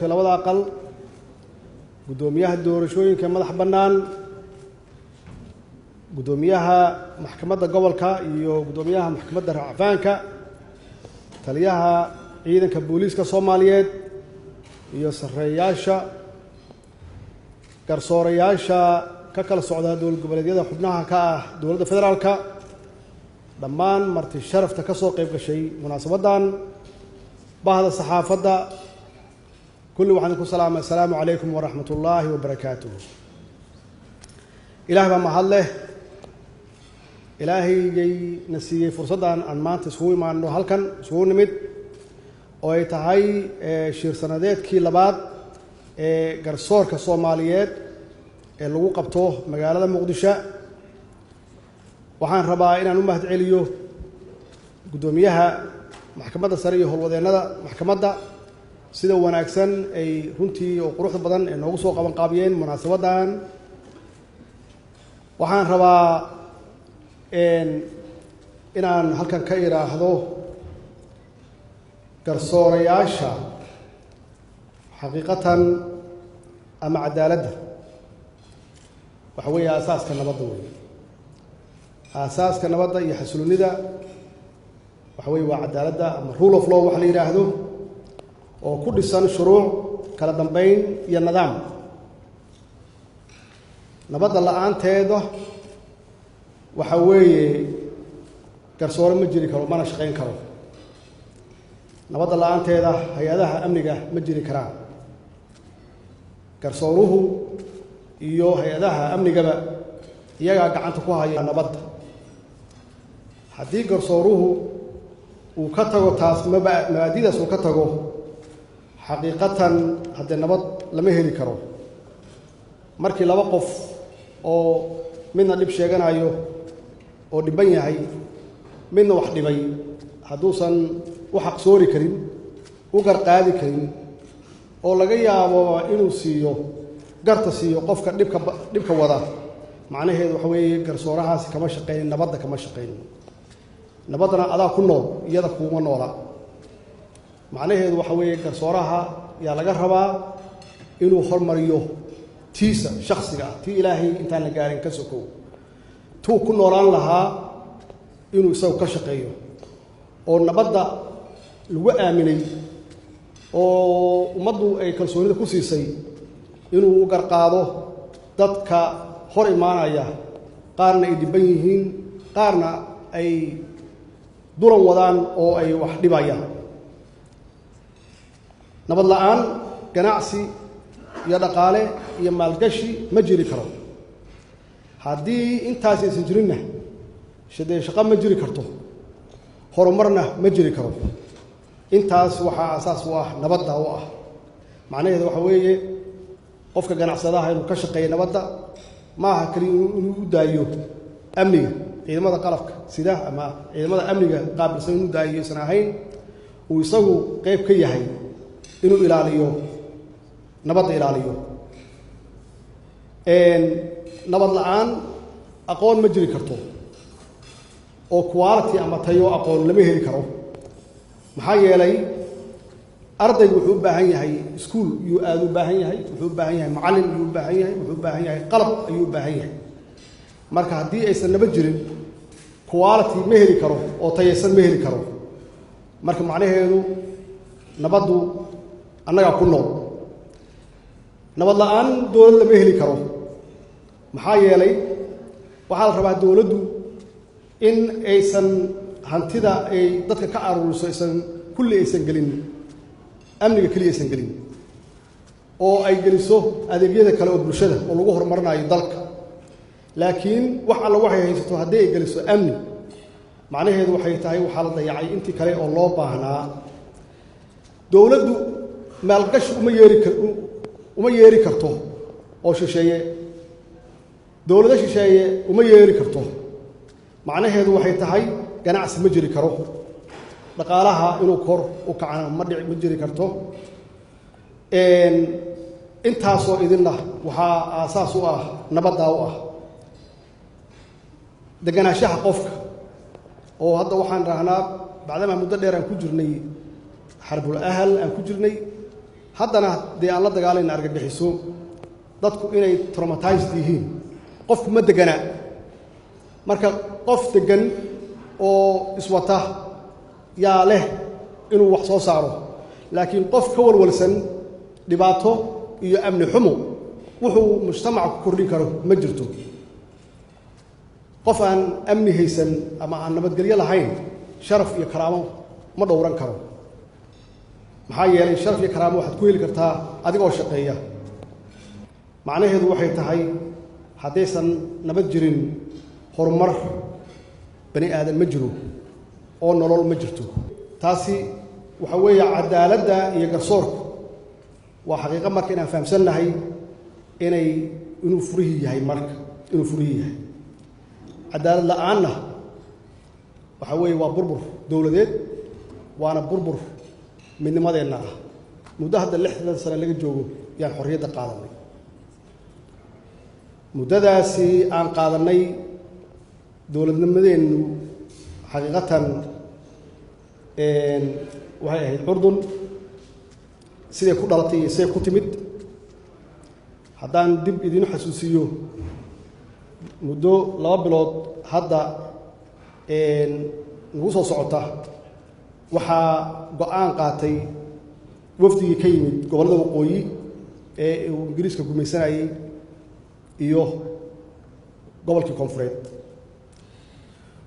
Labada aqal, guddoomiyaha doorashooyinka madax bannaan, guddoomiyaha maxkamadda gobolka iyo guddoomiyaha maxkamadda racfaanka, taliyaha ciidanka booliiska Soomaaliyeed iyo sarreeyaasha garsoorayaasha ka kala socda dowlad goboleedyada xubnaha ka ah dowladda federaalka, dhammaan marti sharafta ka soo qayb gashay munaasabaddan, bahda saxaafadda, kulli waxaan idinku salaamay assalaamu calaykum waraxmat ullaahi wabarakaatuh. Ilaah baa mahad leh, Ilaahaygay na siiyey fursaddan aan maanta isugu imaano halkan isugu nimid, oo ay tahay shir sanadeedkii labaad ee garsoorka Soomaaliyeed ee lagu qabto magaalada Muqdisho. Waxaan rabaa inaan u mahad celiyo guddoomiyaha maxkamadda sare iyo howlwadeennada maxkamadda sida wanaagsan ay runtii oo quruxda badan ay noogu soo qaban qaabiyeen munaasabaddan. Waxaan rabaa inaan halkan ka idhaahdo garsoorayaasha xaqiiqatan ama cadaaladda waxa weeye aasaaska nabadda wey. Aasaaska nabadda iyo xasiloonida waxa weeye waa cadaaladda ama rule of law waxa la yidhaahdo, oo ku dhisan shuruuc, kala dambeyn iyo nidaam. Nabadda la-aanteeda waxa weeye garsoore ma jiri karo, mana shaqayn karo. Nabadda la-aanteeda hay-adaha amniga ma jiri karaan. Garsooruhu iyo hay-adaha amnigaba iyagaa gacanta ku haya nabadda. Haddii garsooruhu uu ka tago taas, maba mabaadidaas uu ka tago, xaqiiqatan haddee nabad lama heli karo. Markii laba qof oo midna dhib sheeganayo oo dhiban yahay, midna wax dhibay, hadduusan u xaqsoori karin, u garqaadi karin, oo laga yaabo inuu siiyo garta, siiyo qofka dhibka wada, macnaheedu waxa weeye garsoorahaasi kama shaqaynin nabadda, kama shaqaynin. Nabaddana adaa ku nool, iyada kuuma noola. Macnaheedu waxa weeye garsooraha yaa laga rabaa inuu hormariyo tiisa shaksiga ah, tii Ilaahay intaan la gaarin ka sokow, tuu ku noolaan lahaa inuu isagu ka shaqeeyo, oo nabadda lagu aaminay oo ummaddu ay kalsoonida ku siisay inuu u garqaado dadka hor imaanaya, qaarna ay dhiban yihiin, qaarna ay dulan wadaan oo ay wax dhibayaan. Nabad la-aan ganacsi iyo dhaqaale iyo maalgashi ma jiri karo. Haddii intaasi aysan jirinna, shadee shaqo ma jiri karto, horumarna ma jiri karo. Intaas waxaa aasaas u ah nabadda u ah. Macnaheedu waxa weeye qofka ganacsadaha inuu ka shaqeeyo nabadda maaha keliya inuu u daayo amniga, ciidamada qalabka sida ama ciidamada amniga qaabilsan inuu daayo isan ahayn, uu isagu qeyb ka yahay inuu ilaaliyo nabadda, ilaaliyo. Nabad la-aan aqoon ma jiri karto, oo quality ama tayo aqoon lama heli karo. Maxaa yeelay ardaygu wuxuu u baahan yahay iskuul yuu aada u baahan yahay, wuxuu u baahan yahay macallin ayuu u baahan yahay, wuxuu u baahan yahay qalab ayuu u baahan yahay. Marka haddii aysan nabad jirin, quality ma heli karo oo tayaysan ma heli karo. Marka macnaheedu nabaddu annagaa ku nool. Nabad la-aan dowlad lama heli karo. Maxaa yeelay waxaa la rabaa dowladdu in aysan hantida ay dadka ka aruuriso aysan kulli aysan gelin amniga keliya, aysan gelin, oo ay geliso adeegyada kale oo bulshada oo lagu horumarinayo dalka. Laakiin wax alla waxay haysato haddii ay geliso amni, macnaheedu waxay tahay waxaa la dayacay intii kale oo loo baahnaa. Dowladdu maalgashi uma yeeri kar uma yeeri karto oo shisheeye, dowlado shisheeye uma yeeri karto. Macnaheedu waxay tahay ganacsi ma jiri karo, dhaqaalaha inuu kor u kacana ma dhici, ma jiri karto. Intaasoo idinna waxaa aasaas u ah nabaddaa u ah deganaanshaha qofka, oo hadda waxaan rahnaa bacdamaa muddo dheer aan ku jirnay xarbul ahal aan ku jirnay. Haddana dee aan la dagaalayna argagixiso, dadku inay traumatized yihiin, qofku ma degana. Marka qof degan oo iswata yaa leh inuu wax soo saaro, laakiin qof ka walwalsan dhibaato iyo amni xumo wuxuu mujtamaca ku kordhin karo ma jirto. Qof aan amni haysan ama aan nabadgelyo lahayn sharaf iyo karaamo ma dhowran karo. Maxaa yeelay sharaf iyo karaamo waxaad ku heli kartaa adigoo shaqeeya. Macnaheedu waxay tahay haddaysan nabad jirin horumar bani aadan ma jiro oo nolol ma jirto. Taasi waxa weeye cadaaladda iyo garsoorku waa xaqiiqo. Marka inaan fahamsannahay inay inuu furihii yahay, marka inuu furihii yahay. Cadaalad la-aanna waxa weeye waa burbur dowladeed, waana burbur midnimadeenna ah. Muddo hadda 60 sano laga joogo yaan xorriyadda qaadanay. Muddadaasi aan qaadanay dowladnimadeennu xaqiiqatan waxay ahayd curdun, siday ku dhalatay iyo siday ku timid. Haddaan dib idiin xasuusiyo, muddo 2 bilood hadda nagu soo socota waxaa go-aan qaatay wafdigii ka yimid gobollada waqooyi ee uu Ingiriiska gumaysanayey iyo gobolkii koonfureed.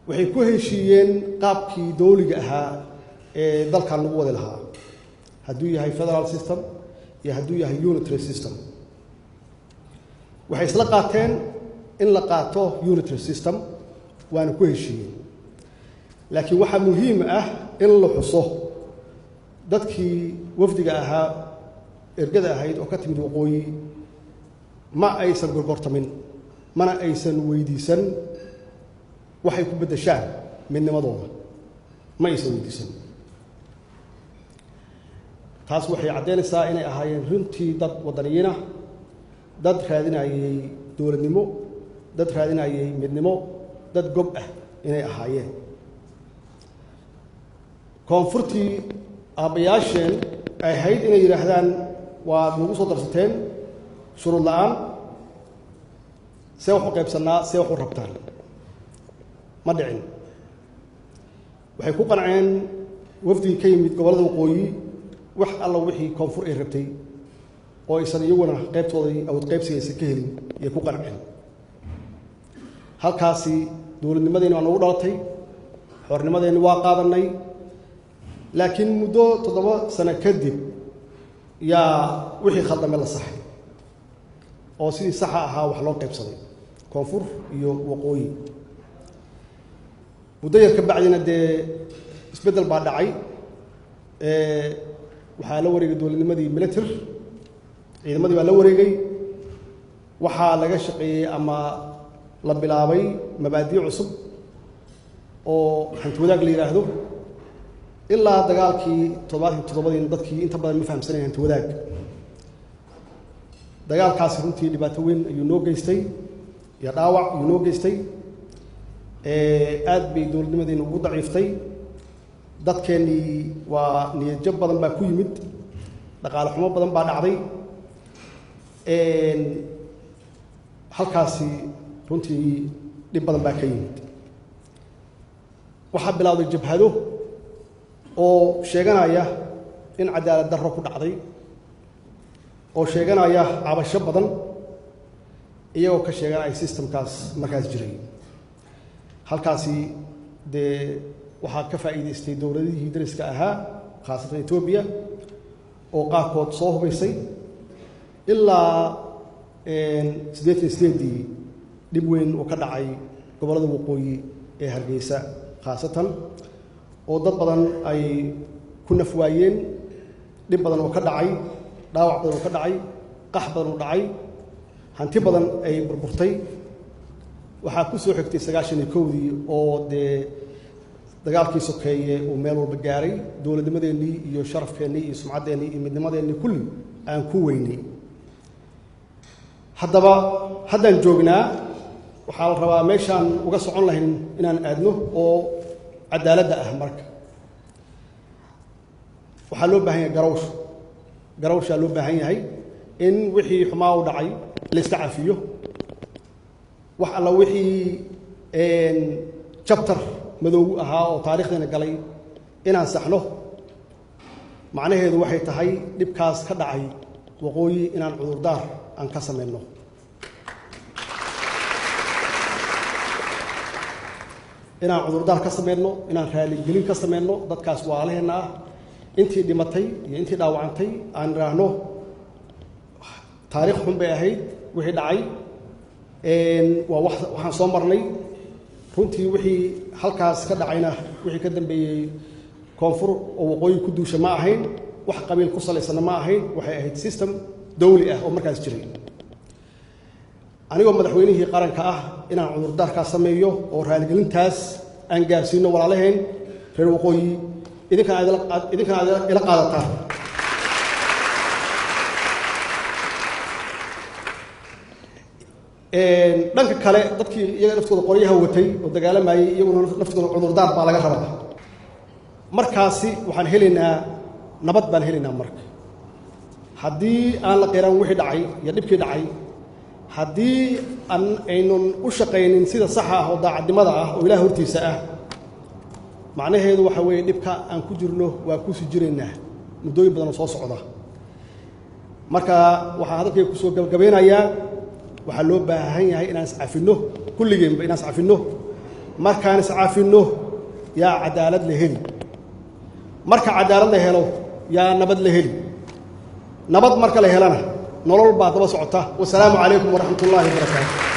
Waxay ku heshiiyeen qaabkii dowliga ahaa ee dalkan lagu wadi lahaa, hadduu yahay federal system iyo hadduu yahay unitary system. Waxay isla qaateen in la qaato unitary system, waana ku heshiiyeen. Laakiin waxaa muhiim ah in la xuso dadkii wafdiga ahaa, ergada ahayd oo ka timid waqooyi, ma aysan gorgortamin mana aysan weydiisan waxay ku beddeshaan midnimadooda, ma aysan weydiisan. Taas waxay caddaynaysaa inay ahaayeen runtii dad waddaniyiin ah, dad raadinayay dowladnimo, dad raadinayay midnimo, dad gob ah inay ahaayeen. Koonfurtii aabbayaasheen ay ahayd inay yidhaahdaan waad nagu soo darsateen shuruud la-aan, see wax u qaybsannaa, see wax u rabtaan, ma dhicin. Waxay ku qanceen wafdigii ka yimid gobollada waqooyi wax alla wixii koonfur ay rabtay oo aysan iyaguna qaybtoodii awood qaybsiga aysan ka helin ayay ku qanceen. Halkaasi dowladnimadeenni waa nagu dhalatay, xornimadeenni waa qaadannay. Laakiin muddo 7 sano kadib yaa wixii khaldame la saxay oo sidii saxa ahaa wax loo qaybsaday koonfur iyo waqooyi. Muddo yar ka bacdina dee isbeddel baa dhacay. Waxaa la wareegay dowladnimadii military, ciidamadii baa la wareegay. Waxaa laga shaqeeyey ama la bilaabay mabaadii cusub oo hanti wadaag la yidhaahdo. Ilaa dagaalkii 77-dii dadkii inta badan ma fahamsanayn hanti wadaag. Dagaalkaasi runtii dhibaato weyn ayuu noo geystay iyo dhaawac ayuu noo geystay. Aad bay dowladnimadeena ugu daciiftay, dadkeennii waa niyadjab badan baa ku yimid, dhaqaale xumo badan baa dhacday. Halkaasi runtii dhib badan baa ka yimid. Waxaa bilowday jabhado oo sheeganaya in cadaalad darro ku dhacday, oo sheeganaya cabasho badan, iyagoo ka sheeganaya systemkaas markaas jiray. Halkaasi dee waxaa ka faa'iidaystay dowladihii dariska ahaa, khaasatan Etoobiya, oo qaarkood soo hubaysay. Ilaa 88-dii dhib weyn oo ka dhacay gobollada waqooyi ee Hargeysa khaasatan, oo dad badan ay ku naf waayeen, dhib badan oo ka dhacay, dhaawac badan oo ka dhacay, qax badan oo dhacay, hanti badan ay burburtay. Waxaa ku soo xigtay 91-dii oo dee dagaalkii sokeeye uu meel walba gaaray, dowladnimadeennii iyo sharafkeennii iyo sumcaddeenii iyo midnimadeennii kulli aan ku weynay. Haddaba haddaan joognaa, waxaa la rabaa meeshaan uga socon lahayn inaan aadno oo cadaaladda ah. Marka waxaa loo baahan yahay garawsho. Garawshaa loo baahan yahay in wixii xumaa u dhacay la iska cafiyo, wax alla wixii chapter madow ahaa oo taarikhdeena galay inaan saxno. Macnaheedu waxay tahay dhibkaas ka dhacay waqooyi inaan cudurdaar aan ka samayno, inaan cudurdaar ka samayno, inaan raaligelin ka samayno dadkaas waalaheenna ah, intii dhimatay iyo intii dhaawacantay, aan idhaahno taariikh xun bay ahayd wixii dhacay, waa wax waxaan soo marnay. Runtii wixii halkaas ka dhacayna, wixii ka dambeeyey koonfur oo waqooyi ku duusha ma ahayn, wax qabiil ku salaysana ma ahayn, waxay ahayd system dawli ah oo markaas jiray. Anigoo madaxweynihii qaranka ah inaan cudurdaarkaas sameeyo oo raaligelintaas aan gaarsiino walaalaheen reer waqooyi, idinkana aad ila qaadataan. Dhanka kale, dadkii iyaga naftooda qoryaha watay oo dagaalamayay, iyaguna naftooda cudurdaar baa laga rabaa. Markaasi waxaan helaynaa nabad baan helaynaa. Marka haddii aan la qiran wixii dhacay iyo dhibkii dhacay, haddii aan aynun u shaqaynin sida saxa ah oo daacadnimada ah oo ilaah hortiisa ah, macnaheedu waxa weeye dhibka aan ku jirno waa kusii jiraynaa muddooyin badan oo soo socda. Marka waxaan hadalkayga kusoo gabagabeynayaa, waxaa loo baahan yahay inaan iscafinno kulligeenba, inaan iscafinno. Markaan iscafinno yaa cadaalad la heli, marka cadaalad la helo yaa nabad la heli, nabad marka la helana nolol baa daba socota. Wasalaamu calaykum waraxmat ullaahi wabarakaatu.